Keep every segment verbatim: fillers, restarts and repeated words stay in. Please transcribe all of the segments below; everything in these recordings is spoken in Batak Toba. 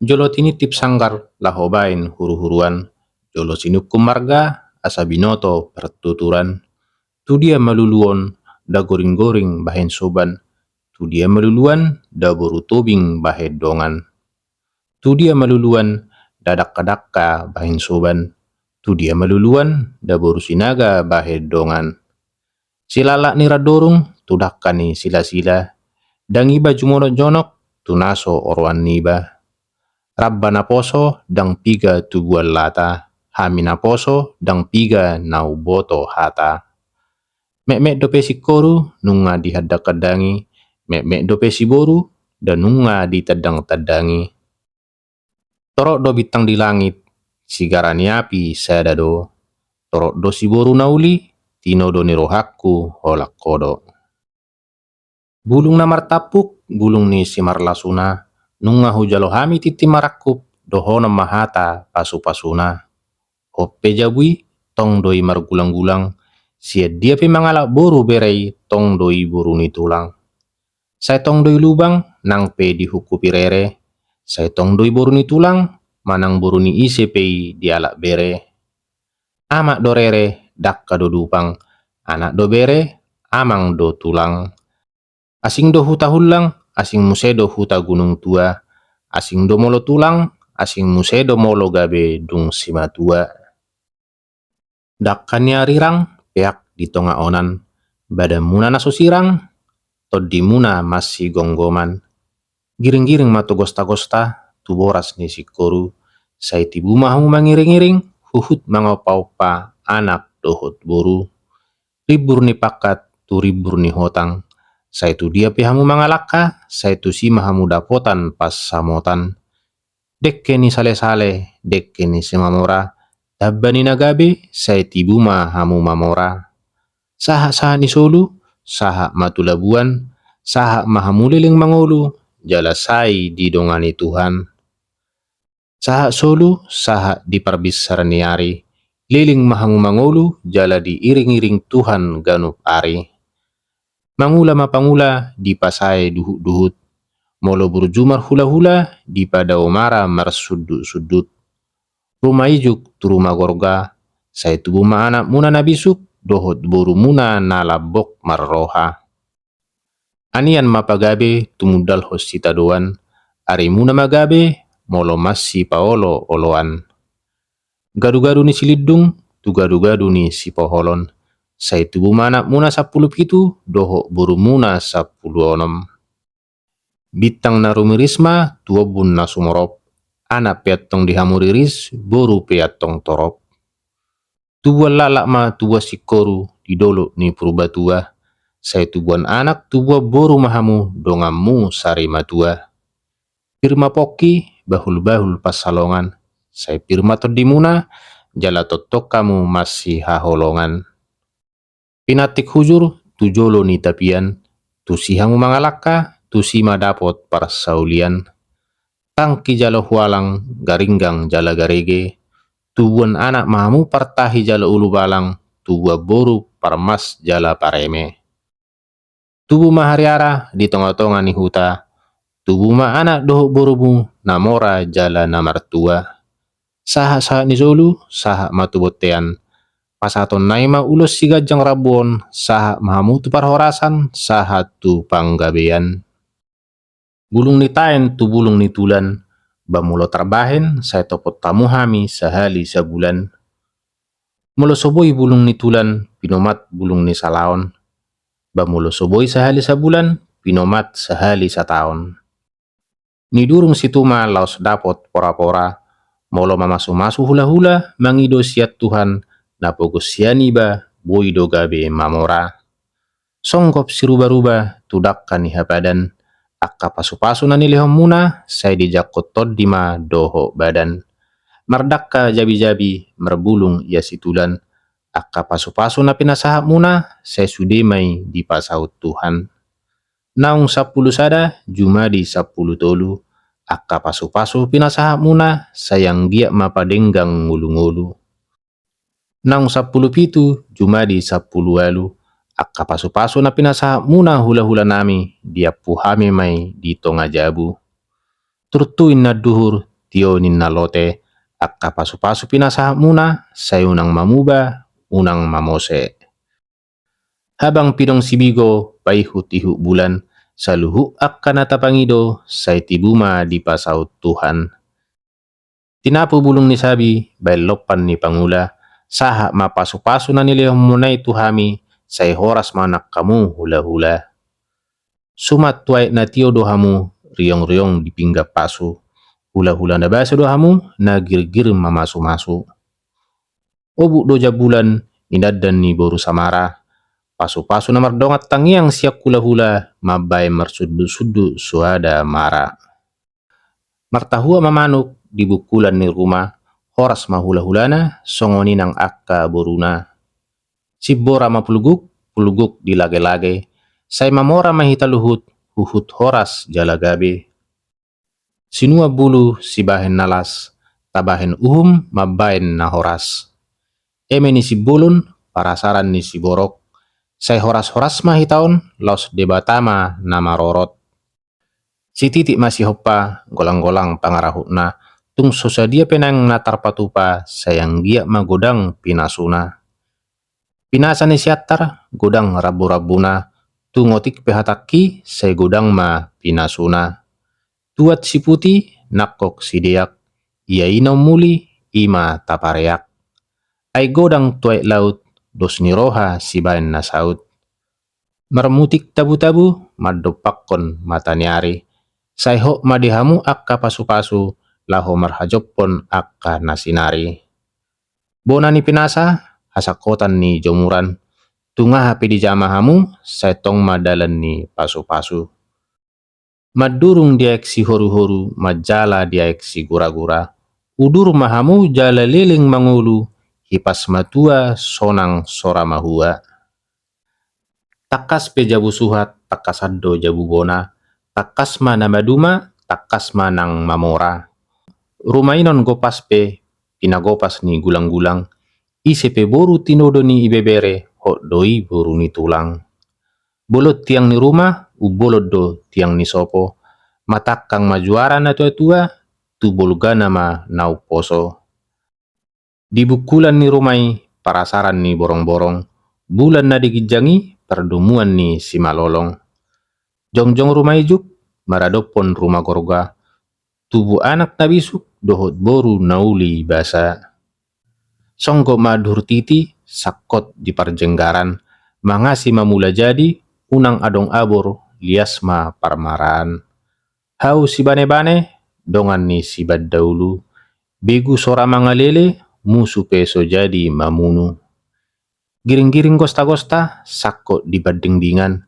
Jolo tiniptip sanggar laho baen huruhuruan, jolo sinungkun marga asa binoto partuturan. Tu dia maluluon da goringgoring bahen soban, tu dia maluluan da boru Tobing bahen dongan. Tu dia maluluan da dakka-dakka bahen soban, tu dia maluluan da boru Sinaga bahen dongan. Silalak ni randorung tu dakka ni silasila, ndang iba jumonokjonok tu na so oroan niba. Ramba naposo ndang piga tubuan lata, hami naposo ndang piga na umboto hata. Metmet dope singkoru nunga dihandanghandangi, metmet dope siboru da nunga ditandangtandangi. Torop do bintang di langit, sigara ni api sada do. Torop do siboru na uli, tinodo ni rohangku holan ho do. Bulung na martampuk, bulung ni simarlasuna, nunga hujalo hami tintin marangkup, dohonon ma hata pasupasuna. On pe jabu i, tong do i margulanggulang, sian dia pe mangalap boru bere i, tong do i boru ni tulang. Sai tong do i lubang nang pe dihungkupi rere, sai tong do i boru ni tulang, manang boru ni ise pe i dialap bere. Amak do rere, dakka do dupang, anak do bere, amang do tulang. Asing do huta Hullang, asing muse do huta Gunung Tua, asing do molo tulang, asing muse do molo gabe dung simatua. Dakka ni arirang, peak di tonga onan, badanmuna na so sirang, tondimuna masigomgoman. Giringgiring ma tu gostagosta, tu boras ni singkoru, sai tibu ma hamu mangiringiring, huhut mangompaompa anak dohot boru. Rimbur ni pangkat tu rimbur ni hotang, sai tu dia pe hamu mangalangka, sai tusi ma hamu dapotan pansamotan. Dengke ni salesale, dengke ni simamora, tamba ni na gabe, sai tibu ma hamu mamora. Sahatsahat ni solu, sahat ma tu labuan, sahat ma hamu leleng mangolu, jala sai didongani Tuhan. Sahat solu, sahat di parbinsar ni ari, leleng ma hamu mangolu, jala diiringiring Tuhan ganup ari. Mangula ma pangula, dipasae duhutduhut. Molo burju marhulahula, dipadao mara marsundutsundut. Ruma ijuk tu ruma gorga, sai tubu ma anakmuna na bisuk, dohot borumuna na lambok marroha. Anian ma pagabe tumundalhon sitadoan, arimuna ma gabe molo masipaolooloan. Gadugadu ni silindung tu gadugadu ni sipoholon, sai tubu ma anakmuna sampulu pitu dohot borumuna sampulu onom. Bintang na rumiris ma tu ombun na sumorop, anak pe antong di hamu riris, boru pe antong torop. Tubuan laklak ma tubuan singkoru di dolok ni Purbatua, sai tubuan anak tubuan boru ma hamu donganmu sari matua. Pir ma pongki, bahulbahul pansalongan, sai pir ma tondimuna, jala tongtong hamu masihaholongan. Pinantik hujur tu jolo ni tapian, tusi hamu mangalangka, tusi ma dapot parsaulian. Tangki jala hualang, garinggang jala garege, tubuan anak ma hamu partahi jala ulubalang, tubuan boru parmas jala pareme. Tubu ma hariara di tongatonga ni huta, tubu ma anak dohot borumu na mora jala na martua. Sahatsahat ni solu, sahat ma tu bontean, pasahatonnami ma ulos siganjang rambu on, sahat ma hamu tu parhorasan, sahat tu panggabean. Bulung ni taen tu bulung ni tulan, ba molo tarbahen, sai topot hamu hami sahali sabulan. Molo so boi bulung ni tulan, pinomat bulung ni salaon. Ba molo so boi sahali sabulan, pinomat sahali sataon. Nidurung situma laos dapot porapora, molo mamasumasu hulahula, mangido sian Tuhan, na pogos sian iba, boi do gabe mamora. Songgop sirubaruba tu dangka ni hapadan, angka pasupasu na nilehonmuna, sai dijangkon tondi ma dohot badan. Mardangka jabijabi, marbulung ia situlan, angka pasupasu na pinasahatmuna, sai sude ma i dipasaut Tuhan. Naung sampulu sada, jumadi sampulu tolu, angka pasupasu pinasahatmuna, sai anggiat ma padenggan ngolungolu. Naung sampulu pitu, jumadi sampulu ualu, angka pasupasu na pinasahatmuna hulahulanami, diampu hami ma i di tonga jabu. Turtu inna duhur, tio ninna lote, angka pasupasu pinasahatmuna, sai unang mamuba, unang mamose. Habang pidong sibigo, paihut-ihut bulan, saluhut angka na tapangido, sai tibu ma dipasaut Tuhan. Tinapu bulung ni sabi, baen lompan ni pangula, sahat ma pasupasu na nilehonmuna i tu hami, sai horas ma nang hamu hulahula. Suman tu aek na tio do hamu, riong-riong di pinggan pasu. Hulahula na baso do hamu, na girgir mamasumasu. Obuk do jambulan, inandan ni boru Samara. Pasupasu na mardongan tangiang sian hulahula, mambaen marsundut-sundut soada mara. Martahua ma manuk di bungkulan ni ruma, horas ma hulahulana, songon i nang angka boruna. Simbora ma pulguk, pulguk di lage-lage, sai mamora ma hita luhut, huhut horas jala gabe. Sinuan bulu sibahen na las, tabahen uhum mambaen na horas. Eme ni Simbolon, parasaran ni Siborok, sai horas-horas ma hita on, laos Debata ma na marorot. Sititik ma sihompa, golang-golang pangarahutna, tung so sadia pe naeng na tarpatupa, sai anggiat ma godang pinasuna. Pinasa ni Siantar, godang rambu-rambuna, tung otik pe hatangki, sai godang ma pinasuna. Tuat siputi, nangkok sideak, ia i na ummuli, i ma tapareak. Ai godang tu aek laut, dos ni roha sibaen na saut. Marmutik tabu-tabu, mandompakkon mata ni ari. Sai hot ma di hamu angka pasupasu, laho marhajompon angka na sinari. Bona ni pinasa, hasangkotan ni jomuran, tung aha pe dijama hamu, sai tong ma dalan ni pasupasu. Mandurung di aek sihoru-horu, manjala di aek sigura-gura. Udur ma hamu jala leleng mangolu, hipas matua sonang sora mahua. Tangkas pe jabu suhat, tangkasan do jabu bona, tangkas ma na maduma, tangkas ma nang mamora. Ruma inon gopas pe, pinagopas ni gulang-gulang, ise pe boru tinodo ni ibebere, hot do i boru ni tulang. Bolon tiang ni ruma, umbolon do tiang ni sopo, matangkang ma juara na tua-tua, tu bolgana ma na umposo. Di bungkulan ni ruma i, parasaran ni borong-borong, bulan na di ginjang i, pardomuan ni Simalolong. Jongjong ruma ijuk, maradophon ruma gorga, tubu anak na bisuk, dohot boru na uli basa. Songgop ma duhur titi, sangkot di parjenggaran, mangasi ma mula jadi, unang adong abor, lias ma parmaraan. Hau sibane-bane, dongan ni Sibandaulu, begu sora mangalele, musu pe so jadi mamunu. Giring-giring gosta-gosta, sangkot di pandingdingan,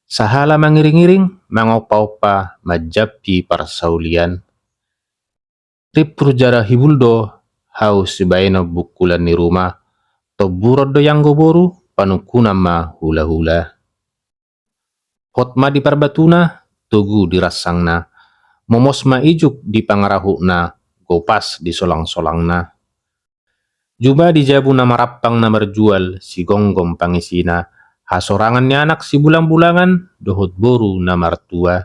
sahala mangiring-iring, mangompa-ompa, manjampi parsaulian. Rimpur jala hibul do, hau sibaenon bungkulan ni ruma, tomburon do i anggo boru, panungkunan ma hula-hula. Hot ma di parbatuna, togu di ransangna. Momos ma ijuk di pangarahutna, gopas di solang-solangna. Juma di jabu na marampang na marjual, sigomgom pangisina, hasorangan ni anak sibulang-bulangan, dohot boru na martua.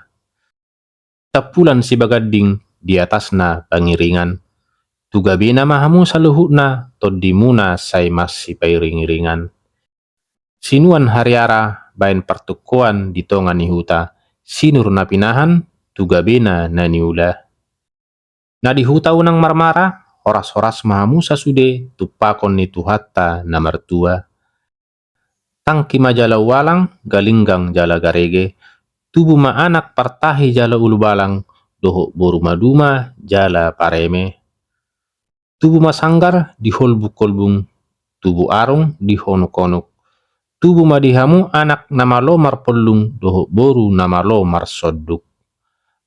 Tampulan sibaganding, di atasna pangiringan. Tu gabena ma hamu saluhutna, tondimuna sai masipairing-iringan. Sinuan hariara, baen partungkoan di tonga ni huta, sinur na pinahan, tu gabena na niula. Na di huta unang marmara, horas-horas ma hamu sasude, tumpakon ni Tuhanta na martua. Tangki ma jala ualang, galinggang jala garege, tubu ma anak partahi jala ulubalang, dohot boru maduma jala pareme. Tubu ma sanggar di holbung-holbung, tubu arung di honuk-honuk. Tubu ma di hamu anak na malo marpollung, dohot boru na malo marsonduk.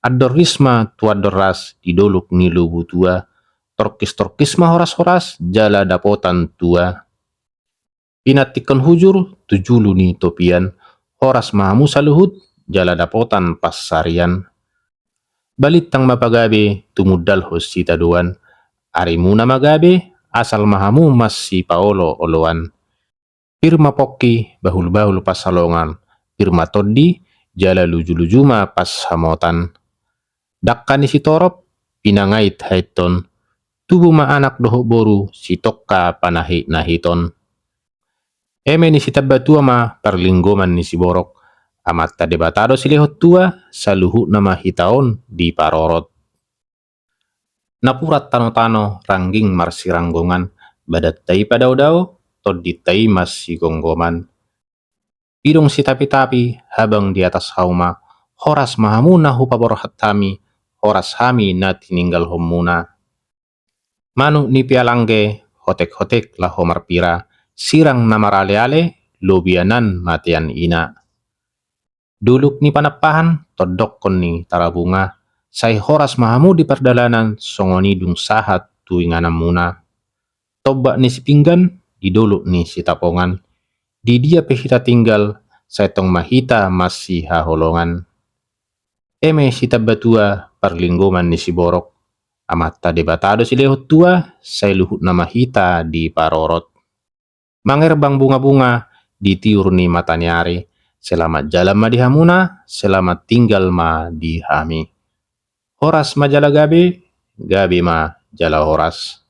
Andor ris ma tu andor ras di dolok ni Lobu Tua. Torkis-torkis ma horas-horas, jala dapotan tua. Pinantikkon hujur tu julu ni topian, horas ma hamu saluhut, jala dapotan pansarian. Balintang ma pagabe, tumundalhon sitadoan, arimuna ma gabe, asal ma hamu masipaolo-oloan. Pir ma pongki, bahul-bahul pansalongan, pir ma tondi, jala luju-luju ma pansamotan. Dangka ni sitorop, pinangait-aithon, tubu ma anak dohot boru sitongka panahit-nahiton. Eme ni sitambatua ma parlinggoman ni siborok, Amanta Debata do silehon tua, saluhutna ma hita on diparorot. Napuran tano-tano rangging marsiranggongan, badanta i padao-dao, tondinta i marsigomgoman. Pidong sitapi-tapi, habang di atas hauma, horas ma hamu na hupaborhat hami, horas hami na tininggalhonmuna. Manuk ni pialangge, hotek-hotek laho marpira, sirang na marale-ale, lobianan matean ina. Dolok ni panampahan, tondokkon ni tarabunga, sai horas ma hamu di pardalanan, songon i dung sahat tu ingananmuna. Tombak ni sipinggan, di dolok ni sitapongan, di dia pe hita tinggal, sai tong ma hita marsihaholongan. Eme sitambatua parlinggoman ni siborok, Amanta Debata do silehon tua, sai luhutna ma hita diparorot. Mangerbang bunga-bunga di tiur ni mataniari, selamat jalan ma di hamuna, selamat tinggal ma di hami. Horas ma jala gabe, gabe ma jala horas.